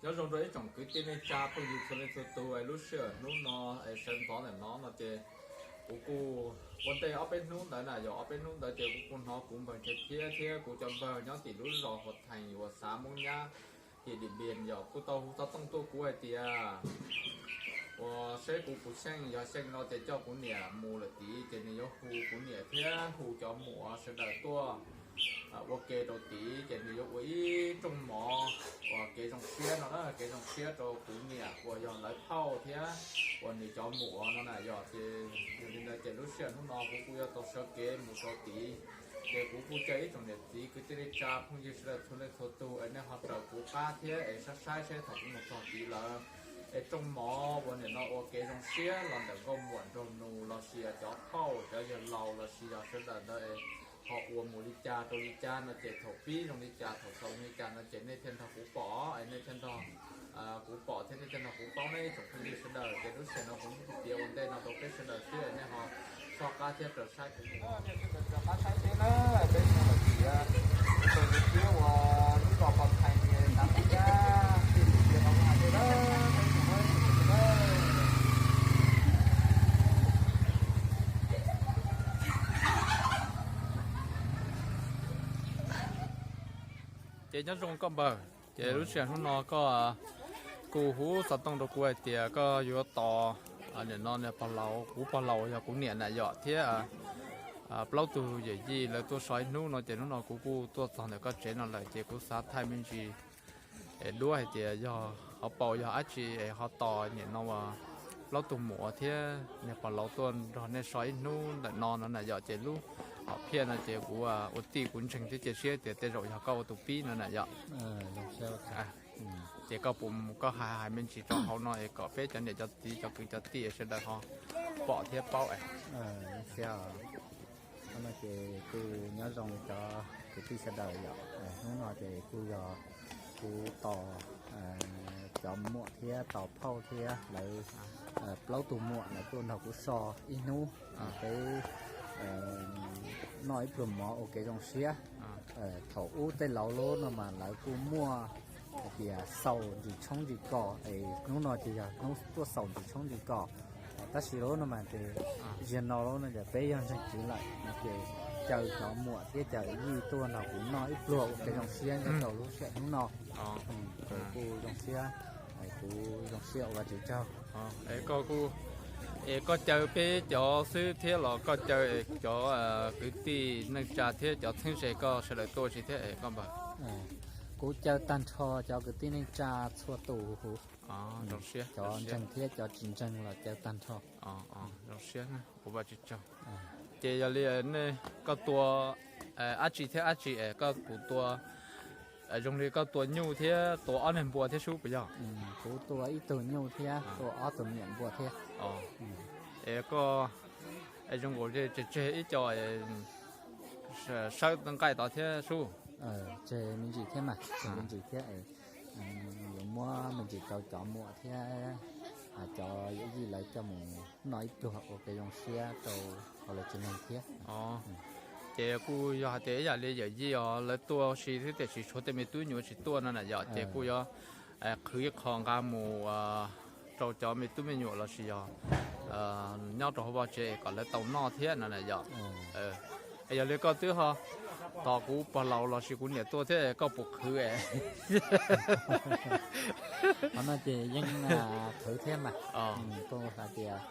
Nyob zoo rau ib tsoom kwv tij neej tsa phooj ywg txhua leej txhua tus es lub sij hawm hnub no es sawv ntxov ntawm no no ces kuv kuj ua ntej ob peb hnub ntawd na, yog ob peb hnub ntawd ces kuv kuj hnov kuv npawg Nchaiv Thiab thiab kuv cov npawg nyob tim lub zos Huas Theem uas xav Moob Nyab, tim Dim Npias yog kuj tau hu xov tooj tuaj kuv hais tias uas seb kuv puas xyeej, yog xyeej no ces coj kuv niam mus lawm tid ces nws yuav hu kuv niam thiab hu cov muam sawv daws tuaj ua ke rau tid ces nws yuav ua ib rooj mov uas kev zoo siab no na, kev zoo siab rau kuv niam uas yog lawv phauj thiab uas nws cov muam no na yog. Ces yog li ntawd ces lub sij hawm hnub no kuv kuj yuav tau sawv kev mus rau tid. Ces kuv kuj caw ib tsoom niam txiv kwv tij neej tsa phooj ywg sawv daws txhua leej txhua tus es nej ho raws kuv qab thiab es saib saib seb thaum kuv mus txog tid lawm es rooj mov uas nim no ua kev zoo siab los ntawm nkauj muam nraug nus los sis yog cov phauj cov yawg laus los sis yog sawv daws ntawd es ho ua mus li cas rau li cas no ces thaum pib zoo li cas thaum xaus zoo li cas no ces nej thiaj nrog kuv pom es nej thiaj nrog kuv pom thiab nej thiaj nrog kuv paub ne ib tsoom phooj ywg sawv daws. Ces lub sij hawm no kuv muab piav ua ntej no rau peb sawv daws xwb, nej ho soj qab thiab raws saib kuv mus. Rov qab saib peb na, peb mus lawm tias tus thiab uas lub zos Pov Thais xav Moob Nyab, tej tus tias no hais tej na, peb mus na. Ces nyob zoo koj npawg, ces lub sij hawm hnub no koj kuj hu xov tooj rau kuv hais tias koj yuav tos nim no niag pog laus, kuv pog laus yog kuv niam na yom thiab plaub tug yawm yij lawv tuaj so ib hnub no ces hnub no kuv kuj tuaj txog ntawm koj tsev no lawm ces kuv xav thaij me ntsis es duab hais tias yog hauv paus yog dab tsi es ho tos nim no uas plaub tug muam thiab niag pog laus tuaj nrog nej so ib hnub ntawm no no na yom. Ces lub hom phiaj no ces kuv ua tij kuv ntseeg thiab cia siab tias tej zaum yog koj ua tus pib no na yom. Ces koj puas, koj hais hais me ntsis rau hauv no es kom peb cov niam cov txiv cov kwv cov tij sawv daws ho pom thiab paub es. Ces kuj nyob zoo cov kwv tij sawv daws yom. Hnub no ces kuj yog kuv tos cov muam thiab tos phauj thiab lawv plaub tug muam lawv tuaj nrog kuv so ib hnub, peb noj ib pluag mov ua kev zoo siab. Thaum ub tej laus lub no mas lawv kuj muaj hais tias xaus ntsis tshoob ntsis kos es hnub no ces yog hnub tuaj xaus ntsis tshoob ntsis kos. Tab sis lub no mas ces ziag no lub no ces peb yog ntseeg tswv lawm no ces caw cov muam thiab caw yij tuaj nrog kuv noj ib pluag ua kev zoo siab nyob rau lub sij hawm hnub no. Kuv zoo siab, kuv zoo siab ua Vajtswv tsaug. Es koj caw peb cov xwb thiab los koj caw cov kwv tij neej tsa thiab cov txheeb ze koj sawv daws tuaj tsis thiab es koj npawg? Kuv caw tag nrho cov kwv tij neej tsa txhua tus huv, cov ntseeg thiab cov tsis ntseeg los caw tag nrho. Zoo siab, ua Vajtswv tsaug. Ces yog li nej, koj tua dab tsi thiab dab tsi es koj puas tua, zoo li koj tua nyuj thiab tua ob niag npua thiab sub puas yog? Kuv tua ib tug nyuj thiab tua ob tug me nyuam npua thiab. Es koj zoo nkaus li tseg tseg ib co sawb nqaij tod thiab sub. Tseg me ntsis thiab mas, tseg me ntsis thiab. Yuav muab me ntsis rau cov muam thiab cov yawm yij lawv coj mus noj ib pluag ua kev zoo siab rau hauv lawv tsev neeg thiab. Ces kuj yog hais tias ib yam li yawm yij os lawv tuaj si thiab tiam sis tshuav tej me tub nyuam tsis tuaj no na yom, ces kuj yuav qhwv ib qho nqa mus rau cov me tub me nyuam los sis yog nyob rau hauv vaj tsev kom lawv tau noj thiab no na yom. Yog li koj twb ho tos kuv pog laus los sis kuv niam tuaj thiab koj puas qhwv es? Qhov no ces yeej qhwv thiab mas. Kuj hais tias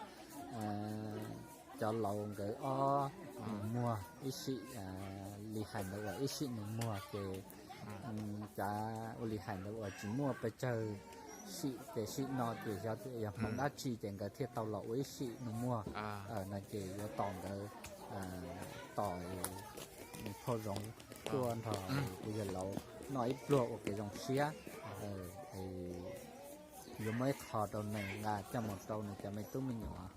cov laus nkawd ob nus muag ib sim, li hais ntawd uas ib sim nus muag ces cav ua li hais ntawd uas tsis muaj pes tsawg sim ces sim no ces xyov yog hmoov dab tsi ces nkawd thiaj tau los ua ib sim nus muag no ces yuav tos nkawd, tos phauj Zoov tuaj nrog kuv yawg laus noj ib pluag ua kev zoo siab. Yuav muab ib qho rau nws nqa coj mus rau nws cov me tub me nyuam,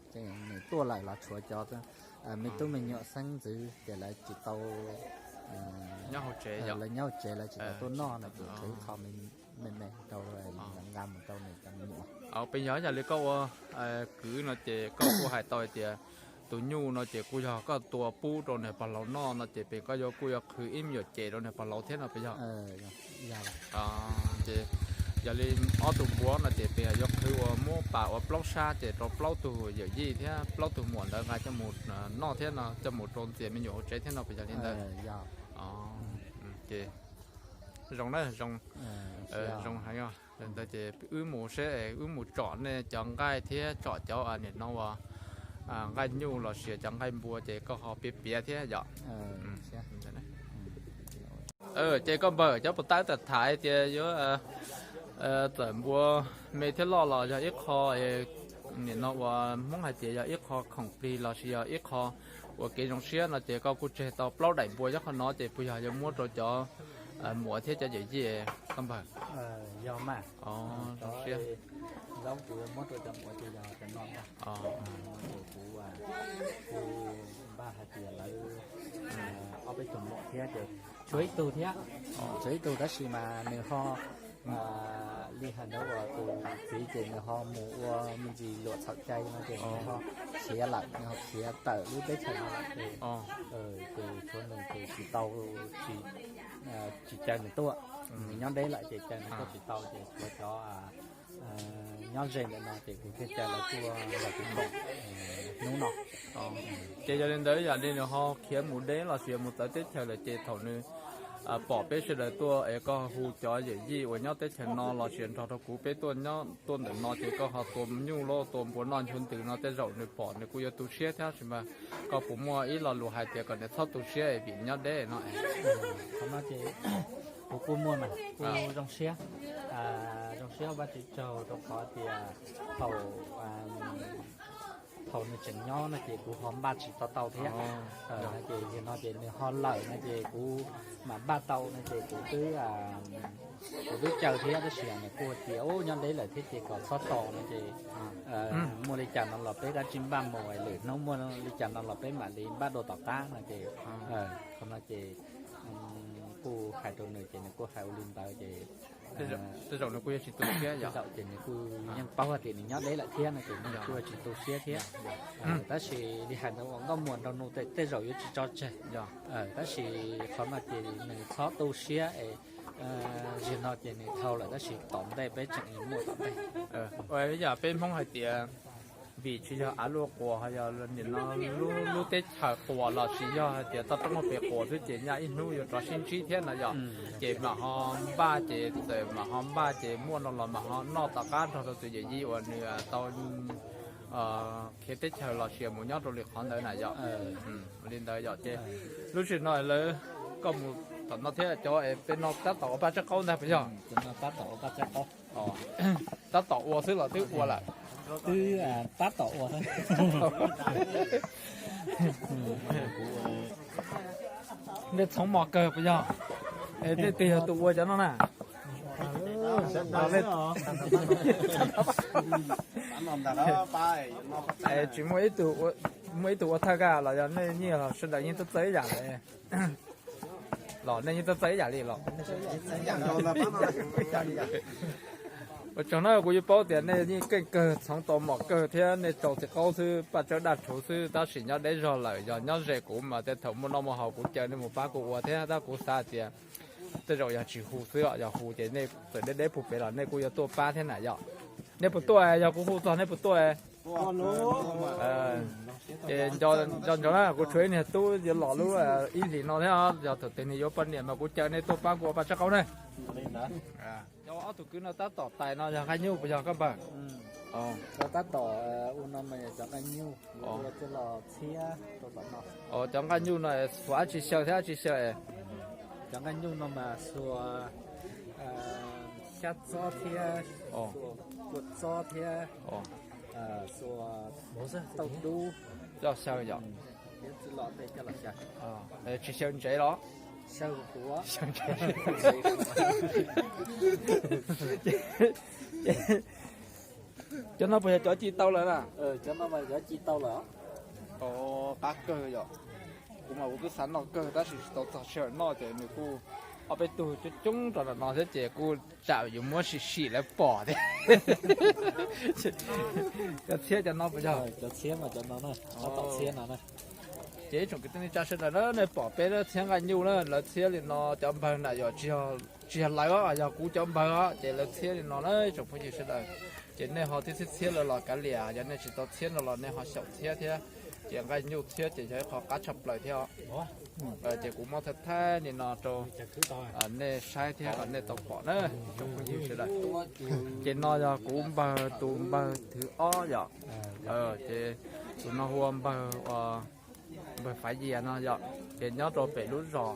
nws tuaj lawm los tshuav cov me tub me nyuam xeeb ntxwv ces lawv tsis tau, lawv nyob hauv tsev lawv tsis tau tuaj noj no ces qhwv ib qho me me rau, nqa mus rau nws cov me nyuam. Pes yog yam li koj ua kwv no ces koj kuj hais tau hais tias tus nyuj no ces kuj yog koj tua pub rau niag pog laus noj no ces pes koj yuav kuj yuav qhwv ib me nyuam cem rau niag pog laus thiab no pes yog? Ces Yog li ob tug npua no ces peb yuav qhwv ua muab pas ua plaub sab ces rau plaub tug yawm yij thiab plaub tug muam ntawd nqa coj mus noj thiab no, coj mus rau ntxias me nyuam hauv tsev thiab no puas yog li ntawd? Ces zoo na, zoo, zoo heev os. Ntawd ces wb mus seb, wb mus tsom nej cov nqaij thiab tsom cov nim no uas nqaij nyuj los sis cov nqaij npua ces koj ho piav piav thiab yom. Ces koj npawg cov puas tau tham hais tias yuav txawm npua me thiab loj los yog ib qho, nim no uas Hmoob hais tias yog ib qho khoom plig los sis yog ib qho ua kev zoo siab no ces koj kuj tseg tau plaub daim npua nyob qhov no ces puas yog yuav muab rau cov muam thiab cov yawm yij koj npawg? Yog mas, zoo siab. Zaub kuv yuav muab rau cov muam ces yog cov no ntag. Kuv, kuv npaj hais tias lawv ob peb tug muam thiab ces tshuav ib tug thiab, tshuav ib tug tab sis mas nws ho li hais ntawd uas tus txiv ces nws ho mus ua me ntsis luam txhaum cai no ces nws ho khiav lawm, nws ho khiav tawm lub teb chaws no lawm ces, ces tshuav nws ces tsis tau, tsis, tsis caw nws tuaj. Nws nyob deb lawm ces caw nws tuaj tsis tau ces tshuav cov nyob ze ntawm no ces kuv thiaj caw lawv tuaj nrog kuv koom hnub no. Ces yog li ntawd yam li nws ho khiav mus deb los sis mus txawv teb chaws lawm ces thaum nws pom peb sawv daws tuaj es koj hu cov yawm yij uas nyob teb chaws no los sis nrog rau kuv peb tuaj nyob tuaj ntawm no ces koj ho tua nyuj los tua npua noj nchuav ntws no tej zaum nws pom nws kuj yuav tu siab thiab sis mas koj puas muaj ib lo lus hais tias kom nws txhob tu siab vim nyob deb no? Qhov no ces kuv kuj muaj mas kuj zoo siab, zoo siab Vajtswv tsaug rau qhov tias thaum thaum nws tseem nyob no ces kuv ho npaj tsis tau tau thiab. Ces yog no ces nws ho lawm no ces kuv mam npaj tau no ces kuv twb, kuv twb caw thiab tab sis nws kuj tias ub nyob deb lawm thiab ces kom txhob tos no ces muaj li cas no los peb dab tsi npaj mus, lwm hnub muaj li cas no los peb mam li npaj dua tom qab no ces qhov no ces kuj hais rau nws ces nws kuj hais ua li ntawd ces tej zaum nws kuj yuav tsis tu siab, tej zaum ces nws kuj yeej paub hais tias nws nyob deb lawm thiab no ces nws kuj yuav tsis tu siab thiab. Tab sis li hais ntawd uas nkauj muam nraug nus tej zaum yuav tsis tso tseg, tab sis qhov no ces nws txhob tu siab es zaum no ces nws dhau lawm tab sis tom ntej peb tseem muaj tom ntej. Yam peb Hmoob hais tias vim tsis yog av luaj quas ho yog nim no lub teb chaws quas los sis yog hais tias toj roob muaj pes quas xwb ces nyaj ib hnub yuav rov sib ntsib thiab no yom. Ces mam ho npaj ces txawm mam ho npaj ces muaj no los mam ho noj tom qab nrog rau tus yawm yij uas nws tau khiav teb chaws los sis mus nyob rau li qhov ntawd na yom. Li ntawd yom ces lub sij hawm no lawv, koj mus tom no thiab cov es peb no tab tom ua paj tsab qaub ntag puas yog? Tab tom ua xwb los twb ua lawm? Twb tab tom ua xwb. Nej txhoov mos kawg puas yog? Es tej twg yog tus ua cov no na? Es tsis muaj ib tug ua thaj kaj los yog nej yeej sawv daws yeej txawj txawj ib yam li los nej yeej txawj txawj ib yam li los? Ua tsaug na, kuv yeej paub tias nej yeej keej kawg, txhoov tau mos kawg thiab nej rau txiv qaub xwb, paj tsawb daj rhuv xwb, tab sis nyob deb zog lawm. Yog nyob ze kuv mas tej thaum muaj noj muaj haus kuv caw nej mus pab kuv ua thiab, tab kuv xav tias tej zaum yog tsis hu xwb os, yog hu ces nej txawm deb deb puag pem los nej kuj yuav tuaj pab thiab na yom. Nej puas tuaj? Yog kuv hu txog nej puas tuaj? Ces nco ntsoov na, kuv tshuav ib niag tub yuav los lub ib hlis no thiab, yog thaum twg nws yuav poj niam mas kuv caw nej tuaj pab kuv ua paj tsawb qaub na. Cov ob tug kwv no tab tom tais no yog nqaij nyuj puas yog koj npawg? Cov tab tom ua no mas yog cov nqaij nyuj, ua coj los txhiab rau tom no. Cov nqaij nyuj no xuas dab tsi xyaw thiab dab tsi xyaw? Cov nqaij nyuj no mas xuas xyab txob thiab, xuas kua txob thiab, xuas tauj dub. Coj xyaw yom? Tsis xyaw ntsev los? Xyaw huav. Cov no puas yog cov ci tau lawm na? Cov no mas cov ci tau lawm. Qab kawg yom. Kuv mas kuv twb xav noj kawg tab sis tsis tau txog sij hawm noj ces nws kuj ob peb tug coob coob rau no thiab ces kuj tsam yuav muab sim sim lawv pom thiab. Cov txhiab cov no puas yog? Cov txhiab mas cov no na, tab tom txhiab no na. Ces ib tsoom kwv tij neej tsa sawv daws na, nej pom peb txhiab nqaij nyuj na, lawv txhiab li no cov npawg na yom, tsis yog Tsis yog lawv, yog kuv cov npawg os, ces lawv txhiab li no na tsoom phooj ywg sawv daws. Ces nej ho tib txhiab txhiab lawv los kav liam, yog nej tsis tau txhiab no los nej ho xyaum txhiab thiab. Ces nqaij nyuj txhiab ces yog ib qho qab tshaj plaws thiab os. Ces kuv muab thaij thaij li no rau nej saib thiab kom nej tau pom na tsoom phooj ywg sawv daws. Ces no yog kuv npawg tus npawg thib ob yom. Ces tus no hu ua npawg, npawg Fav Yias no yom. Ces nyob rau pem lub zos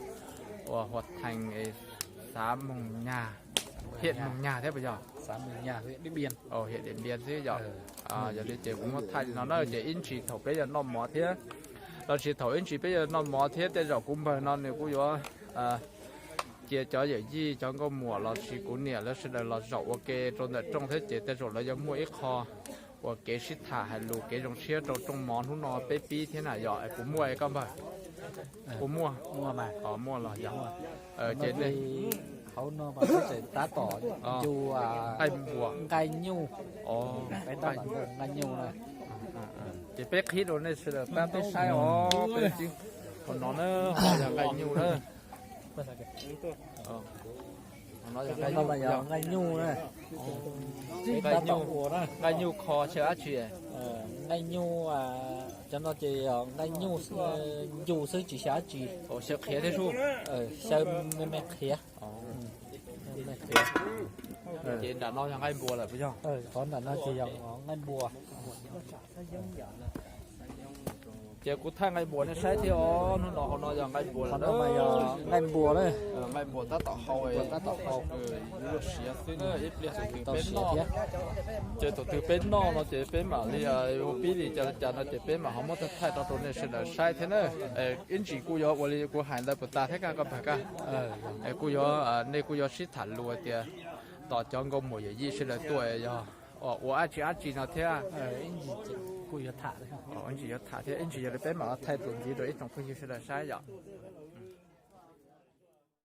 uas Huas Thees, xav Moos Nyag, hiam Moos Nyag thiab puas yog? Hiam Diam Npias xwb yom. Yog li ces kuv muab thaij li no na, ces ib ntsis thaum peb yuav noj mov thiab, los sis thaum ib ntsis peb yuav noj mov thiab tej zaum kuv npawg no nws kuj yuav cia cov yawm yij cov nkauj muam los sis kuv niam lawv sawv daws los zaum ua ke rau ntawm rooj thiab ces tej zaum lawv yuav muaj ib qho uas kev sib tham hais lus kev zoo siab rau rooj mov hnub no peb pib thiab na yom. Puas muaj koj npawg? Puas muaj? Muaj los yog. Ces hauv no tab tom ncu nqaij nyuj. Nqaij nyuj. Ces peb qhib rau nej sawv daws pab tau saib os, peb qhib. Qhov no na, yog nqaij nyuj na. Nqaij nyuj, nqaij nyuj kho xyaw dab tsi? Nqaij nyuj, cov no ces nqaij nyuj ncu xwb tsis xyaw dab tsi. Xyaw qhiav thiab sub? Xyaw me me qhiav. Ces nram no yog nqaij npuas lawm puas yog? Qhov nram no ces yog nqaij npuas. Ces kuv thaij nqaij npuas nej saib thiab os, hnub no hauv no yog nqaij npuas lawm. Nqaij npuas, nqaij npuas tab tom hau, tab tom hau, siav xwb na. Ib pliag thaum twg peb noj, ces thaum twg peb noj no ces peb mam li ua pib li cas li cas no ces peb mam ho muab thaij thaij rau rau nej sawv daws saib thiab na. Ib ntsis kuj yuav ua li kuv hais ntawd puas tas thiab koj npawg koj? Kuj yuav, nej kuj yuav sib tham lus tias tos cov nkauj muam yawm yij sawv daws tuaj yog ua dab tsi dab tsi no thiab. Ib ntsis yuav tham thiab, ib ntsis yog li peb mam thaij txuas ntxiv rau ib tsoom phooj ywg sawv daws saib yom.